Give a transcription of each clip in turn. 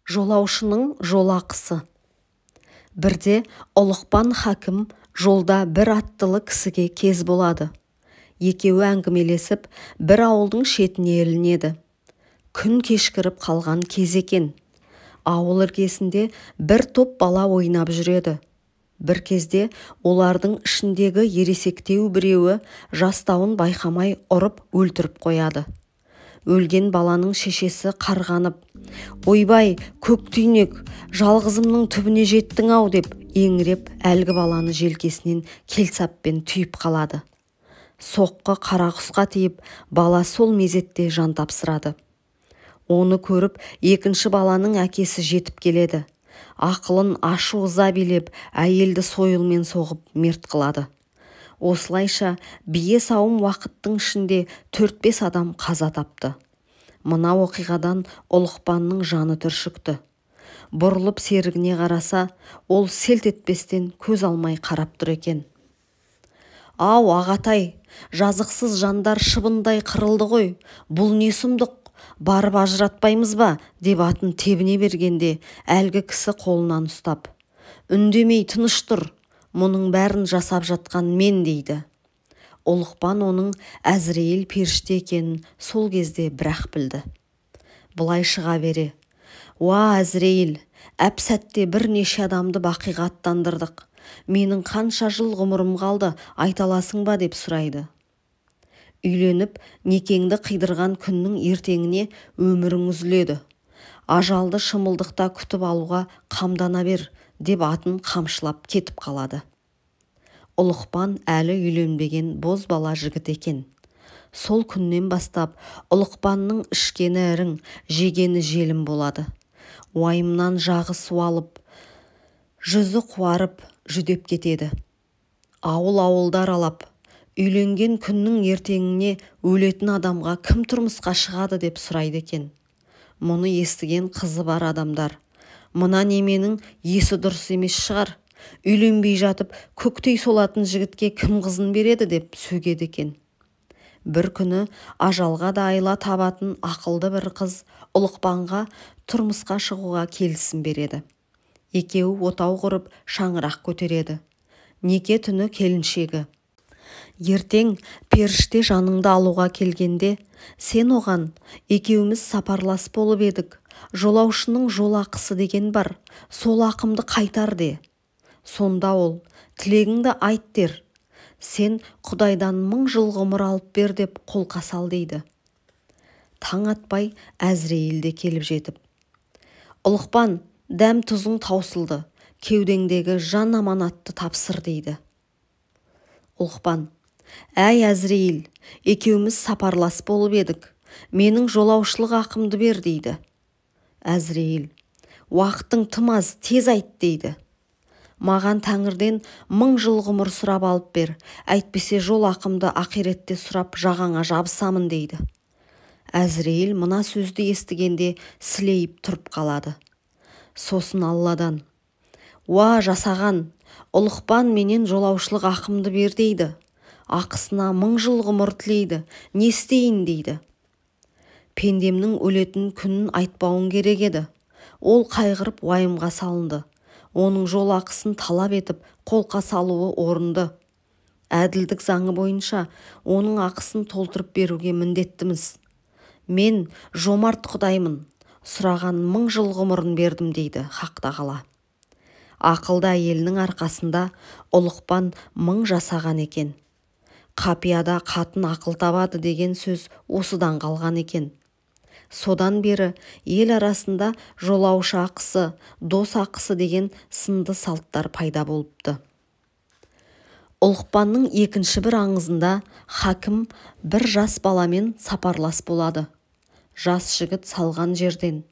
Жолаушының жолақысы. Бірде Ұлықпан хакім жолда бір аттылы кісіге кез болады. Екеуі әңгімелесіп, бір ауылдың шетіне ілінеді. Күн кешкіріп қалған кез екен. Ауыл іргесінде бір топ бала ойнап жүреді. Бір кезде олардың ішіндегі ересектеу біреуі жастауын байқамай ұрып өлтіріп қояды. Өлген баланың шешесі қарғанып, «Ойбай, көк түйнек, жалғызымның түбіне жеттің-ау» деп еңіреп, әлгі баланы желкесінен келсаппен түйіп қалады. Соққы қарақұсқа тиіп, бала сол мезетте жан тапсырады. Оны көріп, екінші баланың әкесі жетіп келеді. Ақылын ашу-ыза билеп, әйелді сойылмен соғып мерт қылады. Осылайша бие сауым уақыттың ішінде 4-5 адам қаза тапты. Мына оқиғадан Ұлықпанның жаны түршікті. Бұрылып серігіне қараса, ол селт етпестен көз алмай қарап тұр екен. «Ау, ағатай, жазықсыз жандар шыбындай қырылды ғой, бұл не сұмдық, барып ажыратпаймыз ба?» деп атын тебіне бергенде әлгі кісі қолынан ұстап, «Үндемей тыныш тұр, мұның бәрін жасап жатқан мен» дейді. Ұлықпан оның Әзірейіл періште екенін сол кезде бірақ білді. Былай шыға бере, «Уа, Әзірейіл, әп-сәтте бірнеше адамды бақиға аттандырдық. Менің қанша жыл ғұмырым қалды, айта аласың ба?» деп сұрайды. Үйленіп, некеңді қидырған күннің ертеңіне өмірің үзіледі. Ажалды шымылдықта күтіп алуға қамдана бер, деп атын қамшылап кетіп қалады. Ұлықпан әлі үйленбеген бозбала жігіт екен. Сол күннен бастап Ұлықпанның ішкені ірің, жегені желім болады. Уайымнан жағы суалып, жүзі қуарып, жүдеп кетеді. Ауыл-ауылды аралап, үйленген күннің ертеңіне өлетін адамға кім тұрмысқа шығады деп сұрайды екен. Мұны естіген қызы бар адамдар, «Мына неменің есі дұрыс емес шығар, үйленбей жатып көктей солатын жігітке кім қызын береді» деп сөгеді екен. Бір күні ажалға да айла табатын ақылды бір қыз Ұлықпанға тұрмысқа шығуға келісім береді. Екеуі отау құрып, шаңырақ көтереді. Неке түні келіншегі, «Ертең періште жаныңды алуға келгенде, сен оған, екеуміз сапарлас болып едік, жолаушының жол ақысы деген бар, сол ақымды қайтар де. Сонда ол, тілегіңді айт дер. Сен Құдайдан 1000 жыл ғұмыр алып бер деп қолқа сал» дейді. Таң атпай Әзірейіл де келіп жетіп, «Ұлықпан, дәм тұзың таусылды, кеудеңдегі жан аманатты тапсыр» дейді. Ұлықпан, «Әй, Әзірейіл, екеуміз сапарлас болып едік, менің жолаушылық ақымды бер» дейді. Әзірейіл, «Уақытың тым аз, тез айт» дейді. «Маған тәңірден 1000 жыл ғұмыр сұрап алып бер, әйтпесе жол ақымды ақиретте сұрап жағаңа жабысамын» дейді. Әзірейіл мына сөзді естігенде сілейіп тұрып қалады. Сосын Алладан, «Уа, жасаған, Ұлықпан менен жолаушылық ақымды бер дейді. Ақысына 1000 жыл ғұмыр тілейді, не істейін?» дейді. Пендемнің өлетін күнін айтпауың керек еді. Ол қайғырып уайымға салынды. Оның жол ақысын талап етіп, қолқа салуы орынды. Әділдік заңы бойынша оның ақысын толтырып беруге міндеттіміз. Мен жомарт Құдаймын, сұраған 1000 жыл ғұмырын бердім» дейді Хақ тағала. Ақылды әйелінің арқасында Ұлықпан 1000 жасаған екен. Қапияда қатын ақыл табады деген сөз осыдан қалған екен. Содан бері ел арасында жолаушы ақысы, дос ақысы деген сынды салттар пайда болыпты. Ұлықпанның екінші бір аңызында хакім бір жас баламен сапарлас болады. Жас жігіт салған жерден,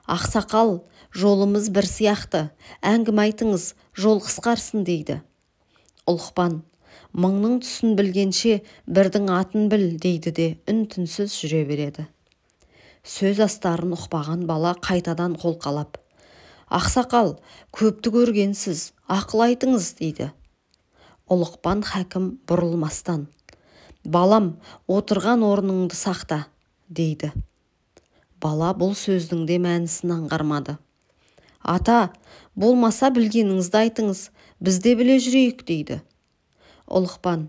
«Ақсақал, жолымыз бір сияқты, әңгіме айтыңыз, жол қысқарсын» дейді. Ұлықпан, «Мыңның түсін білгенше бірдің атын біл» дейді де үн-түнсіз жүре береді. Сөз астарын ұқпаған бала қайтадан қолқалап, «Ақсақал, көпті көргенсіз, ақыл айтыңыз» дейді. Ұлықпан хакім бұрылмастан, «Балам, отырған орныңды сақта» дейді. Бала бұл сөздің де мәнісін аңғармады. Ата, болмаса білгеніңізді айтыңыз, біз де біле жүрейік дейді. Ұлықпан,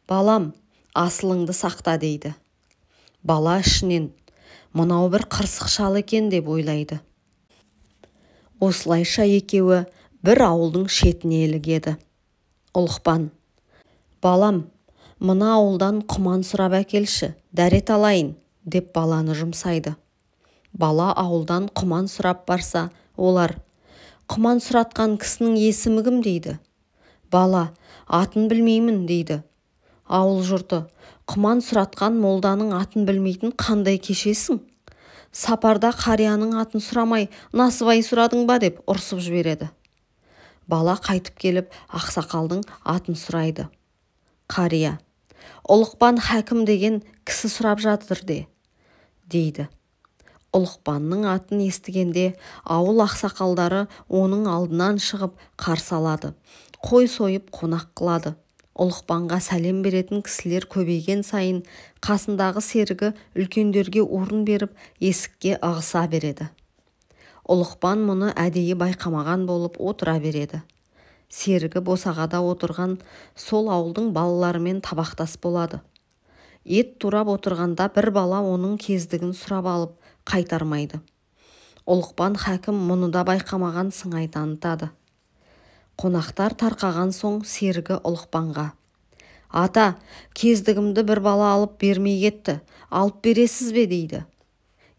балам, асылыңды сақта дейді. Бала ішінен, мынау бір қырсық шал екен деп ойлайды. Осылайша екеуі бір ауылдың шетіне ілігеді. Ұлықпан, балам, мына ауылдан құман сұрап әкелші, дәрет алайын, деп баланы жұмсайды. Бала ауылдан құман сұрап барса, олар, құман сұратқан кісінің есімі кім дейді. Бала, атын білмеймін дейді. Ауыл жұрты, құман сұратқан молданың атын білмейтін қандай кешесің? Сапарда қарияның атын сұрамай, насыбай сұрадың ба деп ұрсып жібереді. Бала қайтып келіп, ақсақалдың атын сұрайды. Қария, Ұлықпан хакім деген кісі сұрап жатыр де, дейді. Ұлықпанның атын естігенде ауыл ақсақалдары оның алдынан шығып қарсы алады. Қой сойып қонақ қылады. Ұлықпанға сәлем беретін кісілер көбейген сайын қасындағы серігі үлкендерге орын беріп, есікке ығыса береді. Ұлықпан мұны әдейі байқамаған болып отыра береді. Серігі босағада отырған сол ауылдың балаларымен табақтас болады. Ет турап отырғанда бір бала оның кездігін сұрап алып, қайтармайды. Ұлықпан хакім мұны да байқамаған сыңай танытады. Қонақтар тарқаған соң серігі Ұлықпанға, ата, кездігімді бір бала алып бермей кетті, алып бересіз бе дейді.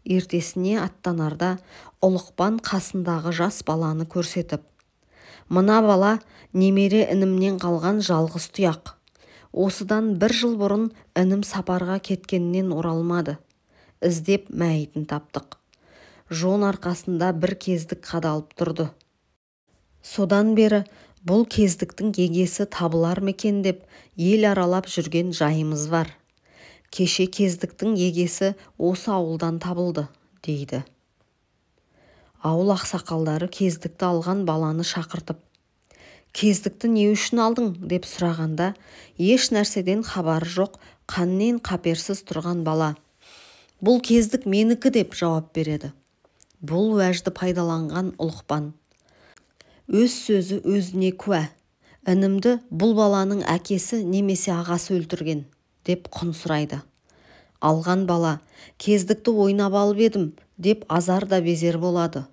Ертесіне аттанарда Ұлықпан қасындағы жас баланы көрсетіп, мына бала немере інімнен қалған жалғыз тұяқ. Осыдан бір жыл бұрын інім сапарға кеткеннен оралмады. Іздеп мәйітін таптық. Жон арқасында бір кездік қадалып тұрды. Содан бері бұл кездіктің егесі табылар ма екен деп ел аралап жүрген жайымыз бар. Кеше кездіктің егесі осы ауылдан табылды, дейді. Ауыл ақсақалдары кездікті алған баланы шақыртып, кездікті не үшін алдың деп сұрағанда, еш нәрседен хабары жоқ, қаннен қаперсіз тұрған бала, бұл кездік менікі деп жауап береді. Бұл уәжді пайдаланған Ұлықпан, өз сөзі өзіне куә, інімді бұл баланың әкесі немесе ағасы өлтірген деп құн сұрайды. Алған бала, кездікті ойнап алып едім деп азар да безер болады.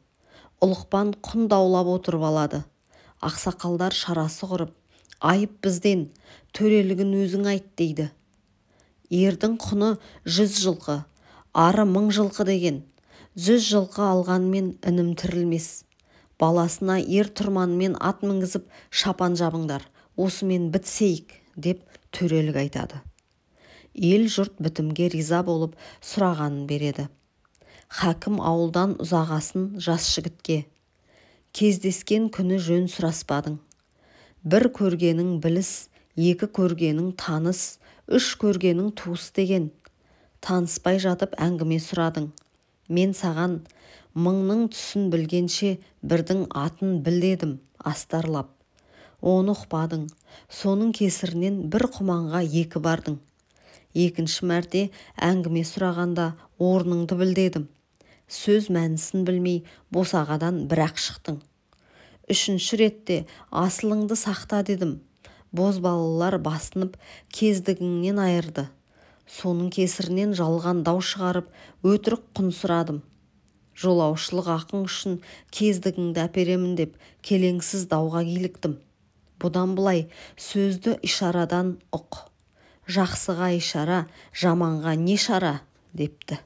Ұлықпан құн даулап отырып алады. Ақсақалдар шарасы құрып, айып бізден, төрелігін өзің айт дейді. Ердің құны 100 жылқы, ары 1000 жылқы деген. 100 жылқы алғанмен інім тірілмес. Баласына ер тұрманмен ат мінгізіп шапан жабыңдар, осымен бітсейік деп төрелік айтады. Ел жұрт бітімге риза болып сұрағанын береді. Хакім ауылдан ұзағасын жас жігітке, кездескен күні жөн сұраспадың. Бір көргенің біліс, екі көргенің таныс, үш көргенің туыс деген. Таныспай жатып әңгіме сұрадың. Мен саған мыңның түсін білгенше бірдің атын біл дедім астарлап. Оны ұқпадың. Соның кесірінен бір құманға екі бардың. Екінші мәрте әңгіме сұрағанда орныңды біл дедім. Сөз мәнісін білмей босағадан бірақ шықтың. Үшінші ретте асылыңды сақта дедім. Бозбалалар басынып кездігіңнен айырды. Соның кесірінен жалған дау шығарып өтірік құн сұрадым. Жолаушылық ақың үшін кездігіңді әперемін деп келеңсіз дауға киліктім. Бұдан былай сөзді ишарадан ұқ. Жақсыға ишара, жаманға не шара, депті.